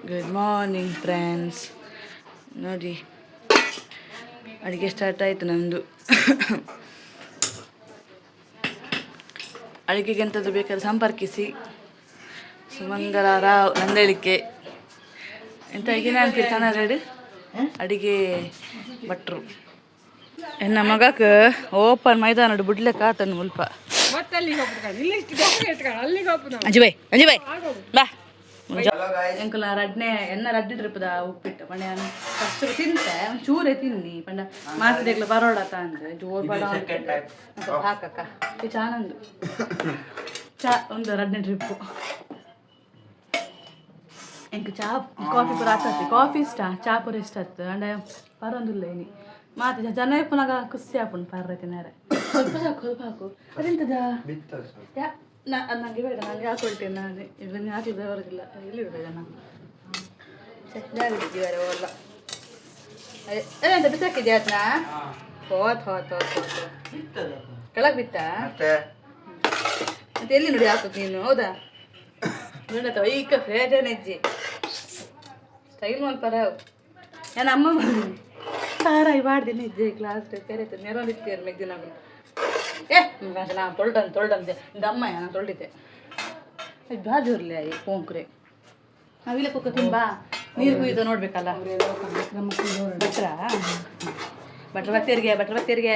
Good morning friends. ನೋಡಿ, ಅಡುಗೆ start ಆಯಿತು ನಮ್ಮದು. ಅಡುಗೆಗೆ ಎಂತಾದರೂ ಬೇಕಾದ್ರೆ ಸಂಪರ್ಕಿಸಿ. ಸುಮಂಗಲ ರಾವ್ ನಂದಳಿಕೆ. ಎಂತ ಅಡುಗೆ ಕನ್ನಡ ಅಡಿಗೆ ಭಟ್ರು. ಎನ್ನ ಮಗಕ್ ಓಪನ್ ಮೈದಾನ ಬಿಡ್ಲಿಕ್ಕೆ ಆತನು ಮುಲ್ಪ. ಅಂಜುಬಾಯ್, ಅಂಜುಬಾಯ್, ಬಾ. ಎಂಕುಲ ರಡ್ನೆ ಎನ್ನ ರಡ್ಡಿ ಟ್ರಿಪ್ದ ಉಪ್ಪಿಟ್ಟು ಪಂಡ. ಫಸ್ಟ್ ತಿಂತೆ, ಒಂದು ಚೂರೆ ತಿನ್ನಿ ಪಂಡ ಮಾತಿದೆಗ್ಲ ಬರೋಡ ಅಂದ್ ಜೋರ್ ಬಡ ಹಾಕಕ್ಕ. ಈ ಚಾನಂದು ಚಾ ಒಂದು ರಡ್ನೆ ಟ್ರಿಪ್ಪು. ಎಂಕ್ ಚಾ ಕಾಫಿ ಪೂರ ಆತತ್ತಿ. ಕಾಫಿ ಇಷ್ಟ, ಚಾ ಪೂರ ಇಷ್ಟ ಆತು. ಅಂಡ ಪರೊಂದುಲ್ಲ ಇನಿ ಮಾತು ಜನ ಇಪ್ಪುನಾಗ ಖುಷಿ ಆಪುಂಡು ಪರ್ರೆ ತಿನ್ನರೆ. ಸ್ವಲ್ಪ ಸಾಕು, ಸ್ವಲ್ಪ ಹಾಕು. ಅದೆಂತದ? ಯಾ ನಾ ಅದು ನನಗೆ ಬೇಡ, ನನಗೆ ಹಾಕೊಳ್ತೇನೆ ನಾನು. ಇದನ್ನು ಹಾಕಿದ್ರೆ ಬರೋದಿಲ್ಲ. ಎಲ್ಲಿ ಇಡಬೇಡ ನಾನು ಜಾಗ ಅಲ್ಲ. ಎಂತ ಬಿಸಾಕಿದ್ಯಾ ಅದನ್ನ? ಹೋತ್ ಹೋತ್ ಹೋತ್ ಹೋತ್, ಕೆಳಗೆ ಬಿತ್ತಾ? ಮತ್ತೆ. ಮತ್ತೆ ಎಲ್ಲಿ ನೋಡಿ ಹಾಕೋದು ನೀನು? ಹೌದಾ? ನೋಡತ್ತ, ಈಗ ಫ್ರೇಜನ್ ಹೆಜ್ಜೆ ಸ್ಟೈಲ್ ಮಲ್ಪರ. ನಾನು ಅಮ್ಮ ಸಾರಾಯಿ ಬಾಡ್ದಿನ ಹೆಜ್ಜೆ ಕ್ಲಾಸ್ ಬೇರೆ ನೆರವಿತ್ತೀರ ಮೆಗ್ದಿನ. ಏ ನಾನು ತೊಳ್ಡನ್ ತೊಳ್ಡಂತೆ ಅಮ್ಮ, ನಾನು ತೊಳ್ದಿದ್ದೆ. ಬಾಜುರ್ಲೆ ಪೋಂಕ್ರೆ. ನಾವಿಲ್ಲ ಕುಕ್ಕ ತಿಂಬಾ ನೀರು ಕುಯ್ದು ನೋಡ್ಬೇಕಲ್ಲ. ಭಟ್ರ ಭಟ್ರ ಬತ್ತೇರಿಗೆ, ಭಟ್ರ ಬತ್ತೇರಿಗೆ.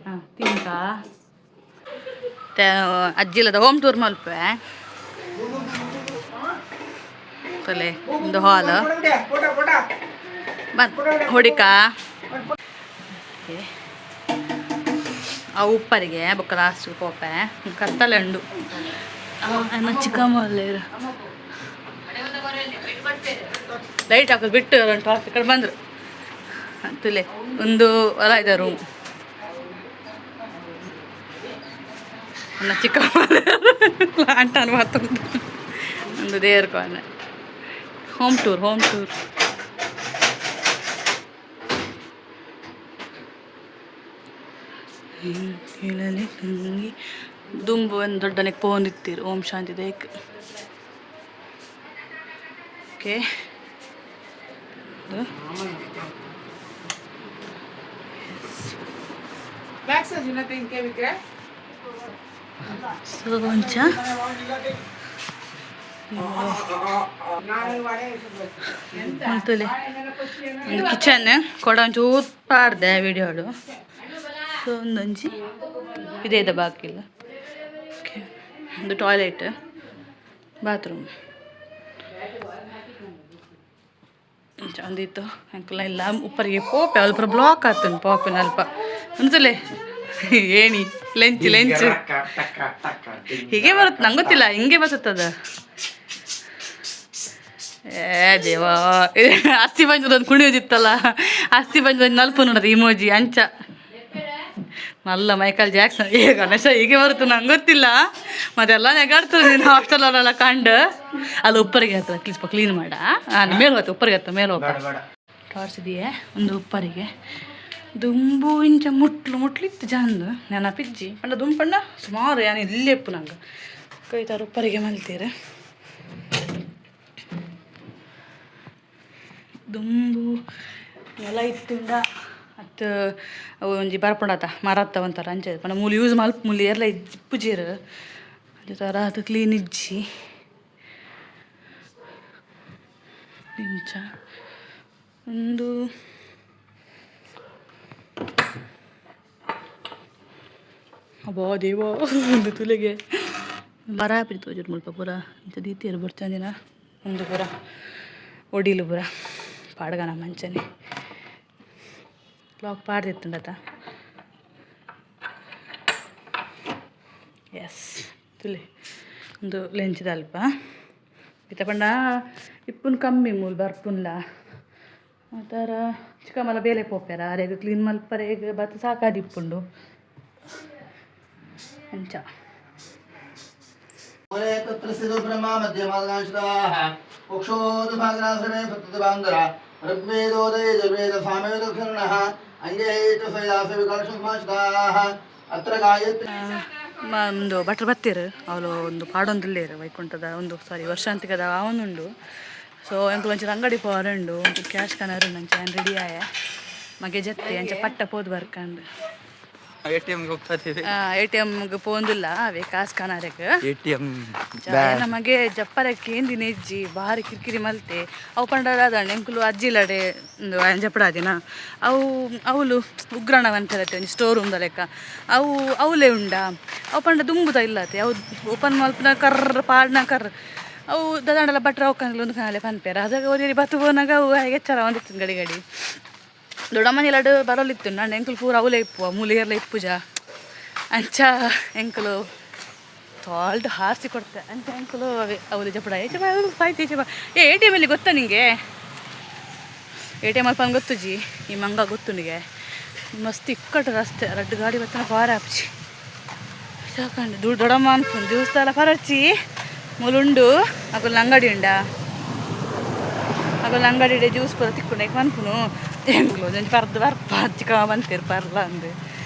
ಹಾಂ, ತಿಂಕ ಅಜ್ಜಿಲ್ಲದ ಹೋಮ್ ಟೂರ್ ಮಲ್ಪೆ ತಲೆ. ಒಂದು ಹಾಲ್ ಬನ್ ಹೊಡಿಕ ಆ ಉಪ್ಪರಿಗೆ ಬೊಕ್ಕ ಲಾಸ್ಟ್ ಪೋಪೆ ಕತ್ತಲೆ ಉಂಡು. ಚಿಕ್ಕಮ್ಮ ಲೈಟ್ ಹಾಕೋದು ಬಿಟ್ಟು ಟಾರ್ಚ್ ಈ ಕಡೆ ಬಂದರು. ತುಲೆ ಒಂದು ಹೊಲ ಇದೆ, ರೂಮ್. ನನ್ನ ಚಿಕ್ಕಮ್ಮ ಅಂಟಾನು ಮಾತೊಂದು ಒಂದು ದೇವ್ರ ಕೋಣೆ. Home tour, home tour. ದುಂಬು ಒಂದು ದೊಡ್ಡನೆ ಫೋನ್ ಇತ್ತೀರು. ಓಂ ಶಾಂತಿ ದೇಕ್. ಓಕೆ. ಸೊ ಒಂಚ ಮಲ್ತೊಲಿ ಒಂದು ಕಿಚನ್ ಕೊಡ ಒಂಚೂರು ಪಾಡ್ದೆ ವಿಡಿಯೋಡು. ಸೊ ಒಂದೊಂಜಿ ಇದೇ ಇದೆ, ಬಾಕಿಲ್ಲ. ಓಕೆ, ಒಂದು ಟಾಯ್ಲೆಟ್, ಬಾತ್ರೂಮ್ ಒಂದಿತ್ತು. ಅಂಕಲ ಇಲ್ಲ ಉಪ್ಪರಿಗೆ ಪೋಪೆ ಅಲ್ಪ ಬ್ಲಾಕ್ ಆತುಂಡು ಪೋಪಿನ ಅಲ್ಪ ಒಂದ್ಸಲೆ ಏಣಿ ಲೆಂಚ್ ಲೆಂಚ್ ಹೀಗೆ ಬರುತ್ತೆ. ನಂಗೆ ಗೊತ್ತಿಲ್ಲ ಹಿಂಗೆ ಬರುತ್ತದ. ಏ ದೇವಾ, ಅಸ್ಥಿ ಪಂಜರದ ಒಂದು ಕುಣಿಯೋದಿತ್ತಲ್ಲ, ಅಸ್ಥಿ ಪಂಜರದ ನಲ್ಪು ನೋಡೋದು ಇಮೋಜಿ ಅಂಚ ನಲ್ಲ ಮೈಕಲ್ ಜಾಕ್ಸನ್. ಏ ಗಣೇಶ, ಹೀಗೆ ಬರುತ್ತೆ, ನಂಗೆ ಗೊತ್ತಿಲ್ಲ. ಮತ್ತೆಲ್ಲ ನೆಗಾಡ್ತದೆ ನೀನು ಹಾಸ್ಟೆಲಲ್ಲೆಲ್ಲ ಕಂಡು. ಅಲ್ಲಿ ಉಪ್ಪರಿಗೆ ಹತ್ರ ಕ್ಲೀಸ್ ಕ್ಲೀನ್ ಮಾಡ. ಮೇಲೆ ಹೋಯ್ತು ಉಪ್ಪರಿಗೆ ಹತ್ರ ಮೇಲೆ ಹೋಗ. ಟಾರ್ಚ್ ಇದೆಯೇ ಒಂದು ಉಪ್ಪರಿಗೆ. ದುಂಬು ಇಂಚ ಮುಟ್ಲು ಮುಟ್ಲು ಇತ್ತು ಜಂದು ನೆನಪಿಜ್ಜಿ. ಪಂಡ ದುಂಪಂಡ ಸುಮಾರು ಯಾನು ಇಲ್ಲೇ ಇಪ್ಪು ನಂಗೆ ಕೈತಾರ ಉಪ್ಪರಿಗೆ ಮಲ್ತೀರ. ದುಂಬು ನೆಲ ಇತ್ತಿಂದ ಅತ್ತು ಅವು ಒಂಜಿ ಬರ್ಪುಂಡತ ಮರತ್ತ ಒಂಥರ ಅಂಚ. ಪಂಡ ಮೂಲು ಯೂಸ್ ಮಲ್ಪ ಮೂಲು ಏರ್ಲ ಇಪ್ಪುಜೆರ್. ಅದೇ ಥರ ಅದು ಕ್ಲೀನ್ ಇಜ್ಜಿ. ಇಂಚ ಒಂದು ಅಬ್ಬಾ ದೇವ, ಒಂದು ತುಲೆಗೆ ಬರಾಪರಿ ತೋಜುಡು ಮುಲ್ಪ ಪೂರ ಇಂಚ ದೀತಿಯರು ಬೊಡ್ಚಂದಿನ. ಒಂದು ಪೂರ ಒಡಿಲು ಪೂರ ಪಾಡ್ಗನ ಮಂಚನೆ ಲಾಕ್ ಪಾಡ್ದಿತ್ತುಂಡತ. ಎಸ್, ತುಲೆ ಒಂದು ಲೆಂಚಿದ ಅಲ್ಪ ಇತ್ತ ಪಂಡ ಇಪ್ಪುನ್ ಕಮ್ಮಿ ಮೂಲು ಬರ್ಪುನ್ಲ. ಆ ಥರ ಚಿಕ್ಕಮಲ ಬೇಲೆ ಪೋಪೆರ ಅರೆಗ್ ಕ್ಲೀನ್ ಮಲ್ಪರೆಗ್ ಬತ್ತ ಸಾಕಾದಿಪ್ಪುಂಡು ಅಂಚ. ಒಂದು ಭಟ್ರು ಬತ್ತೀರು ಅವಳು ಒಂದು ಪಾಡೊಂದಿಲ್ಲೇರು ವೈಕುಂಠದ ಒಂದು ಸಾರಿ ವರ್ಷಾಂತಿಕದ ಆವೊಂದುಂಡು. ಸೊ ಎಂಕುಲು ಒಂಚೂರು ಅಂಗಡಿ ಪೋರುಂಡು, ಒಂಚೂರು ಕ್ಯಾಶ್ ಕನರುಂಡು. ಅಂಚ ಏನು ರೆಡಿ ಆಯ ಮಗೆ ಜತ್ತೆ ಅಂಚ ಪಟ್ಟ ಪೋದು ಬರ್ಕಂಡು. ಎ ಟಿ ಎಮ್ಗೆ ಹೋಗ್ತಾ ಇದ್ದೀವಿ. ಎ ಟಿ ಎಮ್ಗೆ ಪೋಂದಿಲ್ಲ, ಅವೇ ಕಾಸು ಕನಾರೆಗ್. ಎ ಟಿ ಎಮ್. ನಮಗೆ ಜಪ್ಪರೆ ಕೇಂದಿನ ಹೆಜ್ಜಿ ಬಾರಿ ಕಿರಿಕಿರಿ ಮಲ್ತೆ. ಅವು ಪಂಡ ಅದಾಂಡ ಎಂಕುಲು ಅಜ್ಜಿಲಡೆ ಜಪ್ಪಡಾದಿನ ಅವು ಅವಳು ಉಗ್ರಾಣ ಅಂತಾರೆ, ಒಂಜಿ ಸ್ಟೋರ್ ರೂಮ್ದ ಲೆಕ್ಕ. ಅವು ಅವಲೇ ಉಂಡ. ಅವು ಪಂಡ ದುಂಬುದ ಇಲ್ಲತೆ. ಅವು ಓಪನ್ ಮಲ್ಪುನ ಕರ್ರ ಪಾಡ್ನ ಕರ್ರ. ಅವು ದದಾಂಡಲ ಭಟ್ರ ಒಕ್ಕಂಗ್ಲು ಒಂದು ಕಾಲೆ ಪನ್ಪೇರ. ಅದಾಗ ಓದಿ ಬತ್ತು ಪೋನಾಗ ಅವು ಎಚ್ಚರ ಒಂದಿತ್ತು. ಗಡಿ ಗಡಿ ದೊಡ್ಡಮ್ಮನಿಲಡು ಬರೋಲಿತ್ತು. ನಾನು ಎಂಕುಲು ಪೂರ ಅವಲೇ ಇಪ್ಪುವ ಮೂಲಿಯರ್ಲ ಇಪ್ಪುಜ. ಅಂಚ ಎಂಕುಲು ತಾಲ್ಡ್ ಹಾರಿಸಿ ಕೊಡ್ತೆ. ಅಂಚ ಎಂಕುಲು ಅವೇ ಅವಲು ಜಪಡ ಏಚೆ ಸಾಯ್ತು ಏಚೆ ಬಾ. ಏ ಎ ಟಿ ಎಮ್ ಅಲ್ಲಿ ಗೊತ್ತಾ ನಿಂಗೆ? ಎ ಟಿ ಎಮ್ ಅಲ್ಪ ಗೊತ್ತು ಜಿ ಈ ಮಂಗ ಗೊತ್ತು ನಿಗೆ. ಮಸ್ತ್ ಇಕ್ಕಟ್ಟು ರಸ್ತೆ, ರಡ್ಡು ಗಾಡಿ ಬತ್ತನ ಪಾರ ಆಪ್ಚಿ ಸಾಕಂಡು. ದುಡ್ಡು ದೊಡ್ಡಮ್ಮ ಅನ್ಕೊಂಡು ದೇವಸ್ಥಾನ ಪರಚಿ ಮುಲುಂಡು. ಅಗುಲ್ ಅಂಗಡಿ ಉಂಡಾ? ಅಗುಲ್ ಅಂಗಡಿ ಜ್ಯೂಸ್ ಪೂರ ತಿಕ್ಕೊಂಡು ಪನ್ಪುನು. ಎಂಕ್ಲು ಒಂಜಿ ಪರ್ದು ಬರ್ಪ ಚಿಕ್ಕ ಬಂತೀರ್ ಪರ್ಲ ಅಂದು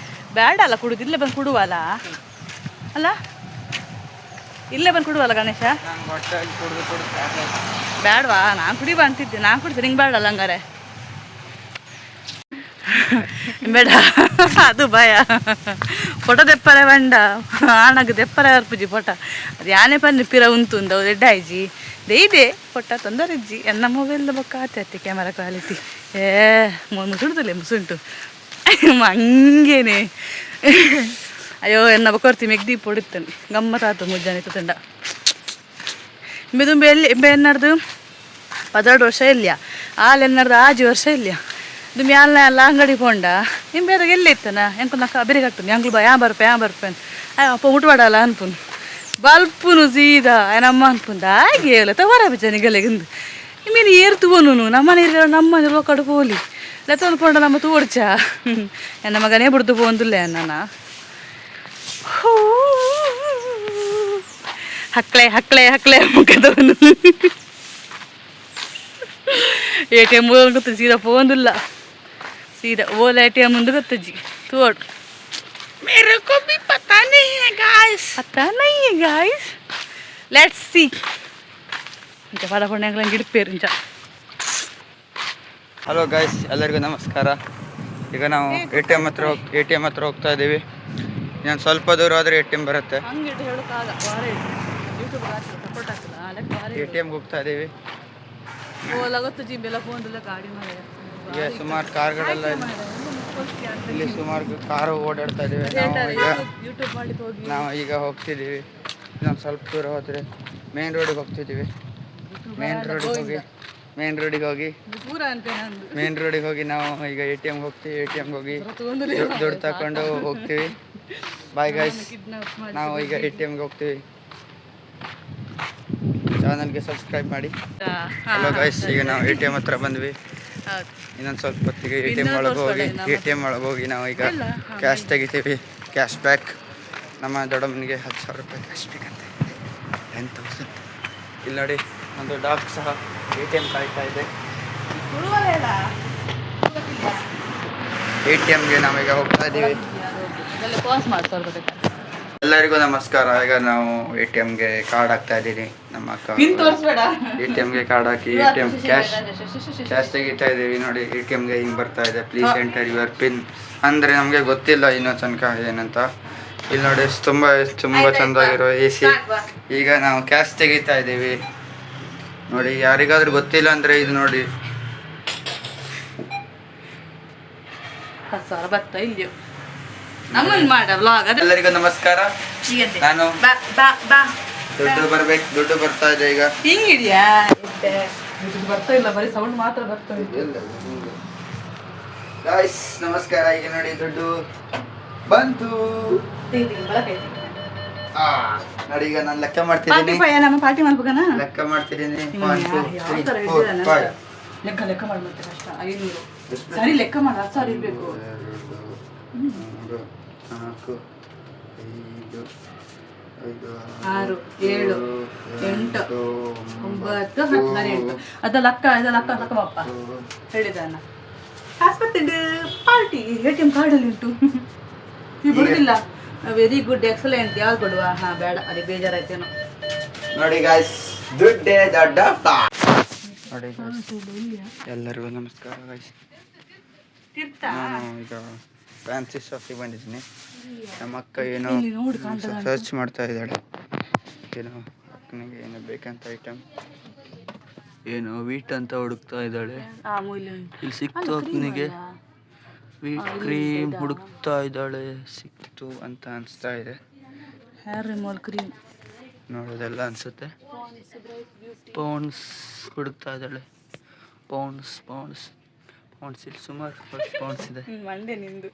ಬೇಡ ಅಲ್ಲ ಕುಡುದು. ಇಲ್ಲೇ ಬಂದು ಕುಡುವಲ್ಲ ಅಲ್ಲ, ಇಲ್ಲೇ ಬಂದು ಕುಡುವಲ್ಲ ಗಣೇಶ. ಬೇಡವಾ? ನಾನು ಕುಡಿಬಾ ಅಂತಿದ್ದೆ. ನಾನು ಕುಡಿತೀನಿ, ನಿಂಗೆ ಬೇಡಲ್ಲ ಹಂಗಾರೆ? ಬೇಡ, ಅದು ಭಯ. ಫೋಟೋ ದೆಪ್ಪರೆ ಬಂಡ ಆಣಗ್ ದೆಪ್ಪರೆ ಅರ್ಪುಜಿ ಫೋಟೋ. ಅದು ಯಾನೆ ಪನ್ನಿ ಪಿರ ಉಂತು ಉಂದು ಅವು ಎಡ್ಡ ಆಯ್ಜಿ ದೇಯ್ದೆ ಫೋಟೋ ತೊಂದರೆ ಇಜ್ಜಿ. ಎನ್ನ ಮೊಬೈಲ್ ಬೊಕ್ಕ ಆತೆ ಅತ್ತೆ ಕ್ಯಾಮರಾ ಕ್ವಾಲಿಟಿ. ಏ ಮುಸುಂಟುದಿಲ್ಲ, ಮುಸುಂಟು ಹಂಗೇನೆ. ಅಯ್ಯೋ, ಎನ್ನ ಬೊಕೊರ್ತಿ ಮೆಗ್ದಿ ಪೊಡಿತ್ತಾನೆ. ಗಮ್ಮತ್ತಾತು ಮುಜ್ಜಾನೆ ತುಂಡ. ಇಂಬೆ ಎಲ್ಲಿ ಇಂಬೆ ಎನ್ನರ್ದು 12 ವರ್ಷ ಇಲ್ಲಿಯ ಆಲ್ ಎನ್ನರ್ದು 6 ವರ್ಷ ಇಲ್ಲಿಯ ಇದು ಮ್ಯಾಲ್ನ ಎಲ್ಲ ಅಂಗಡಿ ಪೋಂಡ. ಇಂಬೆ ಅದಾಗ ಎಲ್ಲಿ ಇತ್ತನ ಎಂಕು ನಕ್ಕ ಬೆರಿ ಕಟ್ಟುನು. ಎಂಕ್ಲು ಬಾ ಯಾ ಬರ್ಪೆ ಯಾ ಬರ್ಪೆ ಅಪ್ಪ ಮುಟ್ಬಾಡಲ್ಲ ಅನ್ಪುನು. ಬಲ್ಪುನು ಸೀದಾ ನಮ್ಮ ಅನ್ಪುಂದ ಹಾಗೆ ಹೇಳ ತವರ ಬಿಚ್ಚನಿಗಲೆಗಿಂದು ಇಮೇನು ಏರ್ ತೂವನು. ನಮ್ಮ ನೀರು ನಮ್ಮ ಲೋಕಡು ಪೋಲಿ ಲೆತ್ತೊಂದು ಪೋಂಡ ನಮ್ಮ ತೋಡ್ಚ ಎನ್ನ ಮಗನೇ ಬಿಡ್ದು ಪೋಂದುಲ್ಲೆ ನನ್ನ. ಹಕ್ಳೆ ಹಕ್ಳೆ ಹಕ್ಳೆ ಮುಖದವನು. ಎ ಟಿ ಎಮ್ ಗೊತ್ತು, ಸೀದಾ ಪೋಂದಿಲ್ಲ. ಸೀದಾ ಓಲ ಎ ಟಿ ಎಮ್ ಮುಂದೆ ಗೊತ್ತಜ್ಜಿ ತೋಡು. मेरे को भी पता नहीं है गाइस. ಪತಾ नहीं है गाइस, let's see. ಇಂಚ ಪಡ ಪಡ ಗಿಡಪೇರು ಇಂಚ. ಹಲೋ ಗಾಯ್ಸ್, ಎಲ್ಲರಿಗೂ ನಮಸ್ಕಾರ. ಈಗ ನಾವು ಎ ಟಿ ಎಮ್ ಹತ್ರ ಹೋಗ್ತಾ ಇದ್ದೀವಿ. ಇನ್ನೊಂದು ಸ್ವಲ್ಪ ದೂರ ಆದರೆ ಎ ಟಿ ಎಮ್ ಬರುತ್ತೆ. ಹಂಗಿಟ್ಟು ಹೇಳೋಕ್ಕಾಗ ವಾರ ಯೂಟ್ಯೂಬ್ ಸಪೋರ್ಟ್ ಆಗ್ತದ ಅದಕ್ಕೆ ವಾರ. ಎ ಟಿ ಎಮ್ಗೆ ಹೋಗ್ತಾ ಇದ್ದೀವಿ. ಓಲ ಗೊತ್ತು ಜಿಂಬೆಲ್ಲ ಫೋನ್ದೆಲ್ಲ ಗಾಡಿ ಮಾರೆ. ಈಗ ಸುಮಾರು ಕಾರ್ಗಳೆಲ್ಲ ಇಲ್ಲಿ, ಇಲ್ಲಿ ಸುಮಾರು ಕಾರು ಓಡಾಡ್ತಾ ಇದ್ದೀವಿ. ನಾವು ಈಗ ಯೂಟ್ಯೂಬ್ ಮಾಡ್ಲಿಕ್ಕೆ ಹೋಗಿ. ನಾವು ಈಗ ಹೋಗ್ತಿದ್ದೀವಿ. ಇನ್ನೊಂದು ಸ್ವಲ್ಪ ದೂರ ಹೋದರೆ ಮೇನ್ ರೋಡಿಗೆ ಹೋಗ್ತಿದ್ದೀವಿ. ಮೇನ್ ರೋಡಿಗೆ ಹೋಗಿ ಪೂರ ಅಂತ ನಂದು. ಮೇನ್ ರೋಡಿಗೆ ಹೋಗಿ ನಾವು ಈಗ ಎ ಟಿ ಎಮ್ಗೆ ಹೋಗ್ತೀವಿ. ಎ ಟಿ ಎಮ್ಗೆ ಹೋಗಿ ದುಡ್ಡು ತಗೊಂಡು ಹೋಗ್ತೀವಿ. Bye guys. ಕಿಡ್ನಾಪ್ ಮಾಡಿ. ನಾವು ಈಗ ಎ ಟಿ ಎಮ್ಗೆ ಹೋಗ್ತೀವಿ. ಚಾನಲ್ಗೆ ಸಬ್ಸ್ಕ್ರೈಬ್ ಮಾಡಿ. ಹಲೋ ಗೈಸ್, ಈಗ ನಾವು ಎ ಟಿ ಎಮ್ ಹತ್ರ ಬಂದ್ವಿ. ಹೌದು. ಇನ್ನೊಂದು ಸ್ವಲ್ಪ ಹೊತ್ತಿಗೆ ಎ ಟಿ ಎಮ್ ಒಳಗೆ ಹೋಗಿ, ಎ ಟಿ ಎಮ್ ಒಳಗೆ ಹೋಗಿ ನಾವು ಈಗ ಕ್ಯಾಶ್ ತೆಗಿತೀವಿ. ಕ್ಯಾಶ್ ಬ್ಯಾಕ್ ನಮ್ಮ ದೊಡ್ಡಮ್ಮನಿಗೆ 10,000 ರೂಪಾಯಿ ಕ್ಯಾಶ್ ಬೇಕಂತೆ, 10,000. ಇಲ್ಲಿ ನೋಡಿ, ಒಂದು ಡಾಗ್ ಸಹ ಎ ಟಿ ಎಮ್ ಕಾಯ್ತಾ ಇದೆ. ಎ ಟಿ ಎಮ್ಗೆ ನಾವೀಗ ಹೋಗ್ತಾ ಇದ್ದೀವಿ. ಅದೆಲ್ಲ ಪಾಸ್ ಮಾಡಿ ಸ್ವಲ್ಪ ಬೇಕಾದ್ರೆ. ಎಲ್ಲರಿಗೂ ನಮಸ್ಕಾರ. ಈಗ ನಾವು ಎ ಟಿ ಎಮ್ಗೆ ಕಾರ್ಡ್ ಹಾಕ್ತಾ ಇದ್ದೀನಿ. ನಮ್ಮ ಅಕ್ಕ ಪಿನ್ ತೋರಿಸ್ಬೇಡ. ಎ ಟಿ ಎಮ್ಗೆ ಕಾರ್ಡ್ ಹಾಕಿ A T M cash cash ತೆಗಿತಾ ಇದ್ದೀವಿ. ನೋಡಿ, ಎ ಟಿ ಎಮ್ಗೆ ಹಿಂಗೆ ಬರ್ತಾ ಇದೆ, "Please enter your PIN." ಅಂದರೆ ನಮಗೆ ಗೊತ್ತಿಲ್ಲ ಇನ್ನೂ ತನಕ ಏನಂತ. ಇಲ್ಲಿ ನೋಡಿ, ತುಂಬ ತುಂಬ ಚೆಂದಾಗಿರೋ ಎ ಸಿ. ಈಗ ನಾವು ಕ್ಯಾಶ್ ತೆಗಿತಾ ಇದ್ದೀವಿ. ನೋಡಿ, ಯಾರಿಗಾದ್ರೂ ಗೊತ್ತಿಲ್ಲ ಅಂದರೆ ಇದು ನೋಡಿ. 10,000 ಬತ್ತ ಇಲ್ಲಿಯೋ ನಮ್ಮನ್ನು ಮಾಡ ವ್ಲಾಗ್ ಅದು. ಎಲ್ಲರಿಗೂ ನಮಸ್ಕಾರ. ಹೀಗಂತೆ. ನಾನು ಬಾ ಬಾ ಬಾ. ದುಡ್ಡು ಬರ್ಬೇಕು, ದುಡ್ಡು ಬರ್ತಾ ಇದೆ ಈಗ. ಹಿಂಗಿದ್ಯಾ? ಇದು ಬರ್ತಾ ಇಲ್ಲ, ಬರೀ ಸೌಂಡ್ ಮಾತ್ರ ಬರ್ತಾ ಇದೆ. ಗಾಯ್ಸ್, ನಮಸ್ಕಾರ. ಈಗ ನೋಡಿ, ದುಡ್ಡು ಬಂತು. ನೋಡಿ, ಈಗ ನಾನು ಲೆಕ್ಕ ಪಾರ್ಟಿ ಮಾಡ್ತಿದ್ದೀನಿ. ಪಯ್ಯ ನಮ್ಮ ಪಾರ್ಟಿ ಮಾಡ್ಬೇಕನ. ಲೆಕ್ಕ ಮಾಡ್ತಿದ್ದೀನಿ. 1, 2, 3, 4, 5. ಲೆಕ್ಕ ಲೆಕ್ಕ ಮಾಡಿ ಮತ್ತೆ ಕಷ್ಟ. 500 ಸರಿ ಲೆಕ್ಕ ಮಾಡಿ, 10,000 ಇರಬೇಕು. 2, 3, 4, 5, 5, 6, 7, 8, 9, 10, 8. ಅದ ಲೆಕ್ಕ, ಅದ ಲೆಕ್ಕ ಲೆಕ್ಕ ಬಪ್ಪ ಹೇಳಿದಾನ. ಆಸ್ಪತ್ರೆ ಪಾರ್ಟಿ ಎ ಟಿ ಎಮ್ ಕಾರ್ಡಲ್ಲಿ ಉಂಟು. ನೀವು ಬರುದಿಲ್ಲ. Very good, excellent. ಯಾವ್ದು ಕೊಡುವ? ಹಾ, ಬೇಡ, ಅದೇ ಬೇಜಾರಾಯ್ತೇನೋ. ನೋಡಿ ಗಾಯ್ಸ್, ದುಡ್ಡೇ ದೊಡ್ಡಪ್ಪ. ನೋಡಿ guys. ಎಲ್ಲರಿಗೂ ನಮಸ್ಕಾರ ಗೈಸ್. ತೀರ್ಥ. ನಾನು ಈಗ ಫ್ಯಾನ್ಸಿ ಶಾಪಿಗೆ ಬಂದಿದ್ದೀನಿ. ನಮ್ಮ ಅಕ್ಕ ಏನೋ ಸರ್ಚ್ ಮಾಡ್ತಾ ಇದ್ದಾಳೆ. ಏನೋ ಅಕ್ಕನಿಗೆ ಏನೋ ಬೇಕಂತ ಐಟಮ್ ಏನೋ ವೀಟ್ ಅಂತ ಹುಡುಕ್ತಾ ಇದ್ದಾಳೆ. ಆ ಮೂಲೆ ಉಂಟು. ಇಲ್ಲಿ ಸಿಕ್ತು ಅಕ್ಕನಿಗೆ. ವೀಟ್ ಕ್ರೀಮ್ ಹುಡುಕ್ತಾ ಇದ್ದಾಳೆ, ಸಿಕ್ತು ಅಂತ ಅನಿಸ್ತಾ ಇದೆ. Hair removal cream. ನೋಡೋದೆಲ್ಲ ಅನಿಸುತ್ತೆ. ಪೌಂಡ್ಸ್ ಹುಡುಕ್ತಾ ಇದ್ದಾಳೆ. ಪೌಂಡ್ಸ್ ಪೌಂಡ್ಸ್ ಪೌಂಡ್ಸ್, ಇಲ್ಲಿ ಸುಮಾರು ಪೌಂಡ್ಸ್ ಇದೆ. ಮಂಡೆ ನಿಂದು.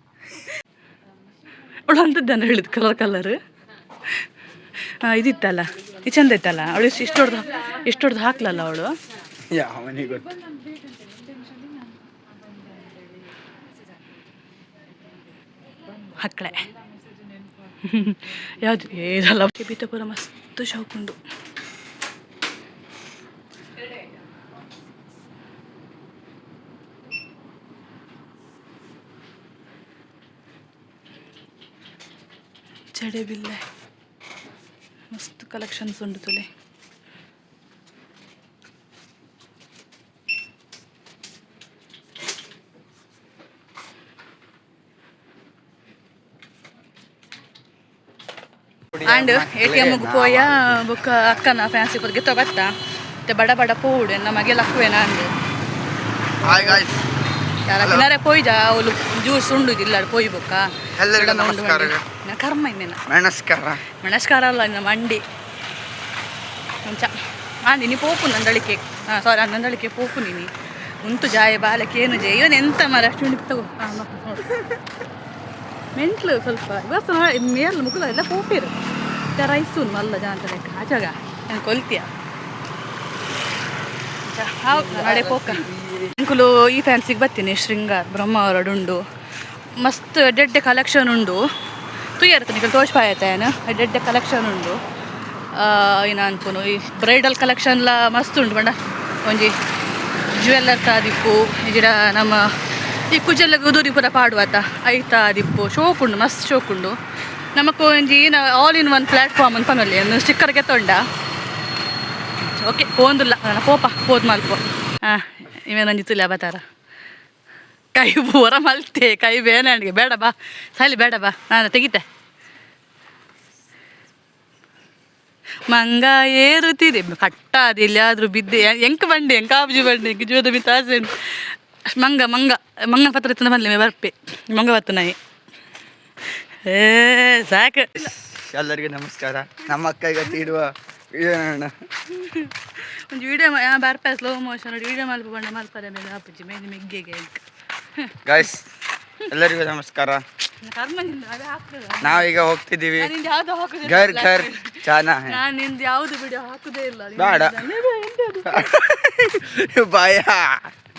ಅವಳು ಅಂಥದ್ದನ್ನು ಹೇಳಿದ್ ಕಲರ್ ಕಲರ್ ಇದಿತ್ತಲ್ಲ, ಇದು ಚಂದ ಇತ್ತಲ್ಲ. ಅವಳು ಇಷ್ಟು ಹೊಡ್ದು ಇಷ್ಟು ಹೊಡ್ದು ಹಾಕ್ಲಲ್ಲ ಅವಳು. ಯಾವನಿಗೆ ಗೊತ್ತು. ಹಕ್ಕಳೆ ಯಾವುದು ಇದಲ್ಲ. ಬೀತಪುರ ಮಸ್ತ್ ಶೋಕುಂಡು. ಜಡೆ ಬಿಲ್ಲೆ ಮಸ್ತ್ ಕಲೆಕ್ಷನ್ಸ್ ಉಂಡು ತುಲೆ. ಆಂಡ್ ಎ.ಟಿ.ಎಮ್ ಪೋಯ ಬೊಕ್ಕ ಅಕ್ಕನ ಫ್ಯಾನ್ಸಿ ಪೊರ್ಗೆ ತಗೊತ್ತ ಮತ್ತೆ ಬಡ ಬಡ ಪೋಡು ನಮಗೆ ಲಕ್ಕುವೆನ ಅಂದು. Hi guys. ಯಾರ ತಿನ್ನರೆ ಪೋಯ್ಜ ಅವಳು ಜ್ಯೂಸ್ ಉಂಡು ಇಲ್ಲ ಪೋಯ್ ಬೊಕ್ಕ. ಎಲ್ಲರಿಗೂ ನಮಸ್ಕಾರ. ಕರ್ಮ ಇನ್ನೇನ. ನಮಸ್ಕಾರ. ನಮಸ್ಕಾರ ಅಲ್ಲ, ಇನ್ನು ಮಂಡಿ ಅಂಚ ಆ ನೀನಿ ಪೋಪು ನಂದಳಿಕೆ. ಹಾಂ ಸಾರಿ, ನಂದಳಿಕೆ ಪೋಪು ನೀನಿ ಉಂಟು ಜಾಯ ಬಾಲಕ್ಕೆ ಏನು ಜಯ ಇವನು ಎಂತ ಮರ ಅಷ್ಟು ಉಂಟು ತಗೋ. ಹಾಂ ನೋಡು ಮೆಂಟ್ಲು ಸ್ವಲ್ಪ ಇವತ್ತು ಮೇಲ್ ಮುಗುಲ ಎಲ್ಲ ಪೋಪಿರು ರೈಸ್ ಮಲ್ಲ ಜಾಂತ ಲೆಕ್ಕ ಆಚಾಗ ನಾನು ಕೊಲ್ತಿಯ. ಹೌದು ನಾಳೆ ಪೋಕ ಅಂಕುಲು ಈ ಫ್ಯಾನ್ಸಿಗೆ ಬರ್ತೀನಿ. ಶೃಂಗಾರ್ ಬ್ರಹ್ಮಾವರಡು ಉಂಡು, ಮಸ್ತ್ ಎಡ್ಡೆಡ್ಡೆ ಕಲೆಕ್ಷನ್ ಉಂಡು. ತುಯ್ಯರ್ತ ನಿಕಲ್ ತೋಜ್ಪಾಯತಾಯನ ಎಡ್ಡೆಡ್ಡೆ ಕಲೆಕ್ಷನ್ ಉಂಡು. ಏನ ಅನ್ಪುನು ಈ ಬ್ರೈಡಲ್ ಕಲೆಕ್ಷನ್ಲ ಮಸ್ತ್ ಉಂಡು. ಬಂಡ ಒಂಜಿ ಜ್ಯುವೆಲ್ಲರ್ಸ್ ಆದಿಪ್ಪು ಇಜಿಡ ನಮ್ಮ ಈ ಕುಜಲ್ಲ ಉದುರಿ ಪೂರ ಪಾಡುವಾತ ಐತ ಆದಿಪ್ಪು ಶೋಕುಂಡು, ಮಸ್ತ್ ಶೋಕುಂಡು. ನಮಕ್ ಒಂಜಿ ಏನ ಆಲ್ ಇನ್ ಒನ್ ಪ್ಲಾಟ್ಫಾರ್ಮ್ ಅಂತ ಪನೊಲಿ ಸ್ಟಿಕ್ಕರ್ಗೆ ತೊಂಡ. ಓಕೆ ಪೋಂದುಲ್ಲ ನನ್ನ ಪೋಪ ಪೋದ್ ಮಲ್ಪ. ಹಾಂ ಇವೇನೊಂಜಿ ತುಲೆ ಬತ್ತಾರ ಕೈ ಪೂರ ಮಲ್ತೆ ಕೈ ಬೇನೆ ಬೇಡ ಬಾ ಸಾಲಿ ಬೇಡ ಬಾ ನಾನು ತೆಗಿತೆ. ಮಂಗ ಏರುತ್ತಿದೆ ಕಟ್ಟಾದ ಎಲ್ಲಿಯಾದ್ರೂ ಬಿದ್ದೆ ಎಂಕ್ ಬಂಡೆ ಎಂಕ ಆಬ್ಜಿ ಬಂಡೆ ಎಂಕ್ ಜೀವದ ಮಿತ್ತ ಆಸೆ ಉಂಟು. ಮಂಗ ಮಂಗ ಮಂಗ ಪತ್ರ ಎತ್ತುನ ಬನ್ಲೆ ಬರ್ಪೆ ಮಂಗ ಬತ್ತು ನಾಯಿ ಏ ಸಾಕು. ಎಲ್ಲರಿಗೂ ನಮಸ್ಕಾರ. ನಮ್ಮ ಅಕ್ಕ ಈಗ ತೀಡುವ ಏನಣ್ಣ. ಒಂಜಿ ವಿಡಿಯೋ ಬರ್ಪೆ ಸ್ಲೋ ಮೋಷನ್ ವಿಡಿಯೋ ಮಲ್ಪ ಬಂಡ ಮಲ್ಪರೆ ಮೇಲೆ ಆಪುಜಿ ಮೇಲೆ ಮೆಗ್ಗೆಗೆ ಎಂಕ್. ಗಾಯ್ಸ್, ಎಲ್ಲರಿಗೂ ನಮಸ್ಕಾರ. ಕರ್ಮ ನಿಂದು ಅದೇ ಹಾಕ್ತದೆ. ನಾವೀಗ ಹೋಗ್ತಿದ್ದೀವಿ. ನಾನು ನಿಂದು ಯಾವ್ದು ಹಾಕುದಿಲ್ಲ. ಘರ್ ಘರ್ ಜಾನಾ ಹೈ. ನಾನು ನಿಂದು ಯಾವ್ದು ವಿಡಿಯೋ ಹಾಕುದೇ ಇಲ್ಲ. ಬೇಡ. ಭಯ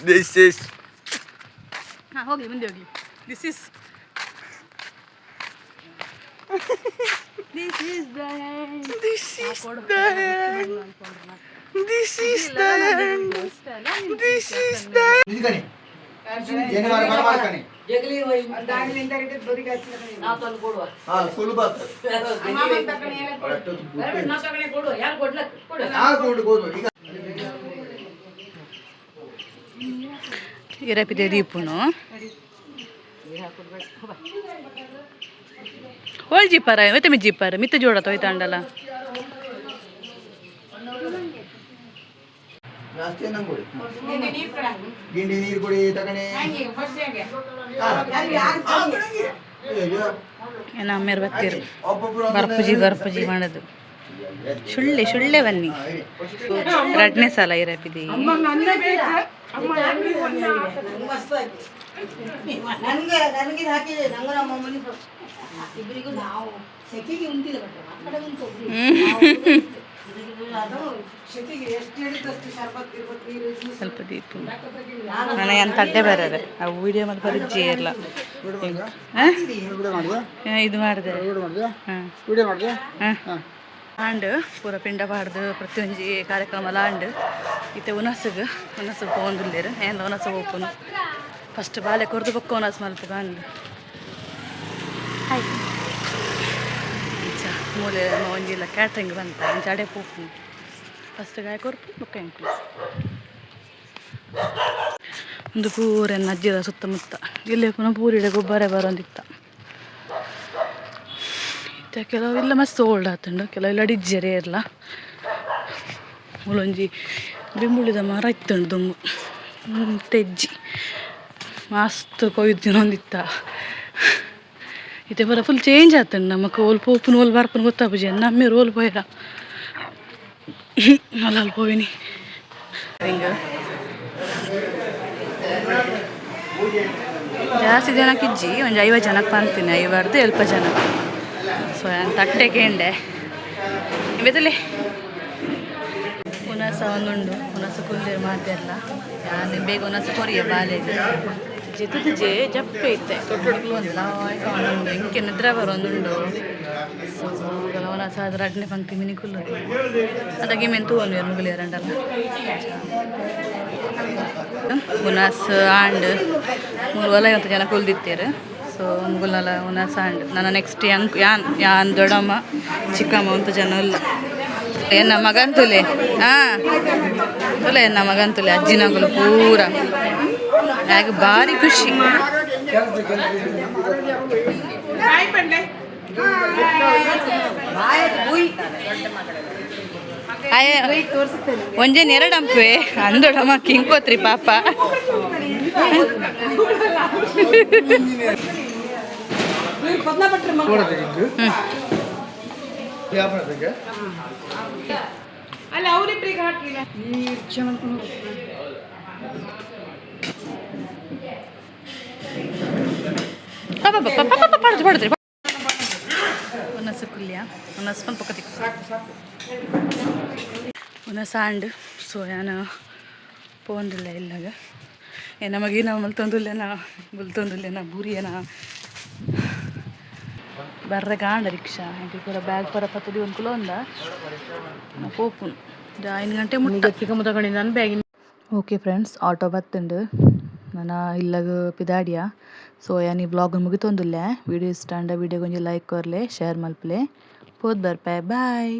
this is ಹಾ ಹೋಗ್ಲಿ ಮುಂದೆ ಹೋಗ್ಲಿ. This is this is the this is the this is the this is the ಇರಪಿದೆ ದೀಪುನು ಹೋಳ್ ಜೀಪಾರ ಮತ್ತೆ ಮಿ ಜೀಪಾರ ಮಿತ್ತ ಜೋಡ ತೊಯ್ತಾಂಡಲ. ಜಾಸ್ತಿ ನಂಗೆ ಗಿಂಡಿ ನೀರು ಕುಡಿ ತಗಣೆ. ಏನ ಅಮ್ಮೇರು ಬತ್ತೀರು. ಒಬ್ಬೊಬ್ರು. ಬರ್ಪುಜಿ ಬರ್ಪುಜಿ ಮಾಡೋದು ಸುಳ್ಳೆ ಸುಳ್ಳೆ ಬನ್ನಿ. ಎರಡನೇ ಸಲ ಇರಪಿದೆ. ನನಗೆ ನನಗೆ ಹಾಕಿದೆ ನಂಗೆ ನಮ್ಮ ಅಮ್ಮನಿಗೆ ಇಬ್ಬರಿಗೂ ನಾವು ಸೆಕೆಗೆ ಉಂಟಿಲ್ಲ ಬಿಟ್ರೆ ಆ ಕಡೆ ಉಂಟು ಅದು ಸೆಕೆಗೆ ಎಷ್ಟು ಹೇಳಿದಷ್ಟು ಶರ್ಬತ್ ಗಿರ್ಬತ್ ನೀರು ಜ್ಯೂಸ್. ಸ್ವಲ್ಪ ದೀಪ ನನಗೆ ಅಂತ ಅಡ್ಡೆ ಬರರೆ ಅವು ವಿಡಿಯೋ ಮಾಡಿ ಬರೀ ಇಲ್ಲ. ಇದು ಮಾಡಿದೆ. ಹಾಂ ವಿಡಿಯೋ ಮಾಡಿದೆ. ಹಾಂ ಆಂಡ್ ಪೂರ ಪಿಂಡ ಪಾಡ್ದು ಪ್ರತಿಯೊಂಜಿ ಕಾರ್ಯಕ್ರಮ ಆಂಡ್ ಇತ್ತೆ ಉನಸುಗು ಉನಸು ಪೋಂದುಲ್ಲೇರು ಏನ್ ಉನಸು ಹೋಪುನು ಫಸ್ಟ್ ಬಾಲೆ ಕೊರ್ದು ಬೊಕ್ಕ ಉನಸು ಮಲ್ಪುಗ ಅಂದ್. ಹಾಯ್ ಅಂಚ ಮೂಲೆ ಒಂಜಿಲ್ಲ ಕ್ಯಾಟ್ರಿಂಗ್ ಬಂತ ಅಂಚ ಅಡೆ ಪೋಪುನು ಫಸ್ಟ್ ಗಾಯ ಕೊರ್ಪು ಬೊಕ್ಕ ಎಂಕ್ಲು. ಒಂದು ಪೂರ ಅಜ್ಜಿದ ಸುತ್ತಮುತ್ತ ಇಲ್ಲಿ ಪುನಃ ಪೂರಿಡೆ ಗೊಬ್ಬರ ಬರೋಂದಿತ್ತ. ಇತ್ತೆ ಕೆಲವು ಇಲ್ಲ ಮಸ್ತ್ ಓಲ್ಡ್ ಆತುಂಡು, ಕೆಲವು ಇಲ್ಲ ಅಡಿಜ್ಜೆರೆ ಇರ್ಲ. ಮೂಲೊಂಜಿ ಬಿಂಬುಳಿದ ಮರ ಇತ್ತುಂಡು ದುಂಬು, ತೆಜ್ಜಿ ಮಸ್ತ್ ಕೊಯ್ದು ತಿನ್ನೊಂದಿತ್ತ. ಇತ್ತೆ ಪೂರ ಫುಲ್ ಚೇಂಜ್ ಆತುಂಡು. ನಮಕ್ ಓಲ್ ಪೋಪುನು ಓಲ್ ಬರ್ಪುನು ಗೊತ್ತಾಪುಜಿ. ನಮ್ಮೆರ್ ಓಲ್ ಪೋಯೆರ ಅಲ್ಲ ಪೋವಿನಿ ಹಿಂಗೆ. ಜಾಸ್ತಿ ಜನಕ್ಕೆ ಇಜ್ಜಿ, ಒಂಜಿ 50 ಜನಕ್ಕೆ ಪಂತೀನಿ, 50ರ್ದು ಎಲ್ಪ ಜನಕ್ಕೆ. ಸೊ ನಾನು ತಟ್ಟೆ ಕೇಂಡೆ ಬೆದಲೆ ಉನಸ ಒಂದುಂಡು. ಉನಸ ಕುಲ್ಲೇರು ಮಾತೆರ್ಲ. ನಾನು ಬೇಗ ಉನಸ ಕೊರಿಯ ಬಾಲೆಗೆ ಜಿತದ ಜೆ ಜಪ್ಪೆ ಇತ್ತೆ ತೊಟ್ಟೊಡ್ಕಲು ಒಂದಿಲ್ಲ ಉಂಡು ಇಂಕೆ ನಿದ್ರೆ ಬರೋಂದುಂಡು. ಸೊ ಉನಸ ಅದ್ರ ಅಡ್ನೆ ಪಂಕ್ತಿ ಮಿನಿ ಕುಲ್ಲು ಅದಾಗಿ ಮೆನ್ ತೂವೊಂದು ಮುಗುಲಿಯರಂಡಲ್ಲ. ಉನಸ್ ಆಂಡ್ ಮೂರು ಒಲ ಅಂತ ಜನ ಕುಲ್ದಿತ್ತೇರು. ಸೊ ಮುಗುಲ್ನಲ ಉನಸ್ ಆಂಡ್ ನನ್ನ ನೆಕ್ಸ್ಟ್ ಯಂಕ್ ಯಾನ್ ಯಾನ್ ದೊಡ್ಡಮ್ಮ ಚಿಕ್ಕಮ್ಮ ಅಂತ ಜನ ಇಲ್ಲ. ಎನ್ನ ಮಗನ್ ತುಲೆ, ಹಾಂ ತುಲೆ ಎನ್ನ ಮಗನ್ ತುಲೆ ಅಜ್ಜಿನಗುಲು ಪೂರ ಯಾಕೆ ಭಾರಿ ಖುಷಿ. ಒಂಜೇನ್ ಎರಡು ಅಂಪೆ ಅಂದೊಡಮ್ಮ ಕಿಂಕೋತ್ರಿ ಪಾಪ. ಅಲ್ಲ ಅವರಿಬ್ಬರಿಗೆ ಹಾಕಿಲ್ಲ. ಪಡ್ದು ಪಡ್ದ್ರಿ ಉನಸು ಕುಲ್ಯ ಉನಸ್ ಪನ್ ಪೊಕತಿ ಉನಸ ಆಂಡ್. ಸೊ ಯಾನ ಪೋಂದಿಲ್ಲ ಇಲ್ಲಾಗ. ಏ ನಮಗೇನ ಮಲ್ತೊಂದುಲ್ಲೇನ ಬುಲ್ತೊಂದುಲ್ಲೇನ ಬೂರಿಯನ ಬರ್ರೆ ಗಾಂಡ ರಿಕ್ಷಾ ಎಂಕಲ್ ಪೂರ ಬ್ಯಾಗ್ ಪೂರ ಪತ್ತದಿ ಒಂದು ಕುಲ ಒಂದ ಪೋಪುನು 5 ಗಂಟೆ ಮುಟ್ಟ. ಓಕೆ ಫ್ರೆಂಡ್ಸ್, ಆಟೋ ಬತ್ತುಂಡು, ನನ ಇಲ್ಲಗ ಪಿದಾಡಿಯ. ಸೊ ಯಾನ್ ಈ ವ್ಲಾಗ್ ಮುಗಿತೊಂದುಲ್ಲೆ. ವೀಡಿಯೋ ಇಷ್ಟ ಆಂಡ ವೀಡಿಯೋಗೊಂಜಿ ಲೈಕ್ ಕೊರ್ಲೆ, ಶೇರ್ ಮಲ್ಪಲೆ. ಪೋದ್ ಬರ್ಪೆ, ಬಾಯ್.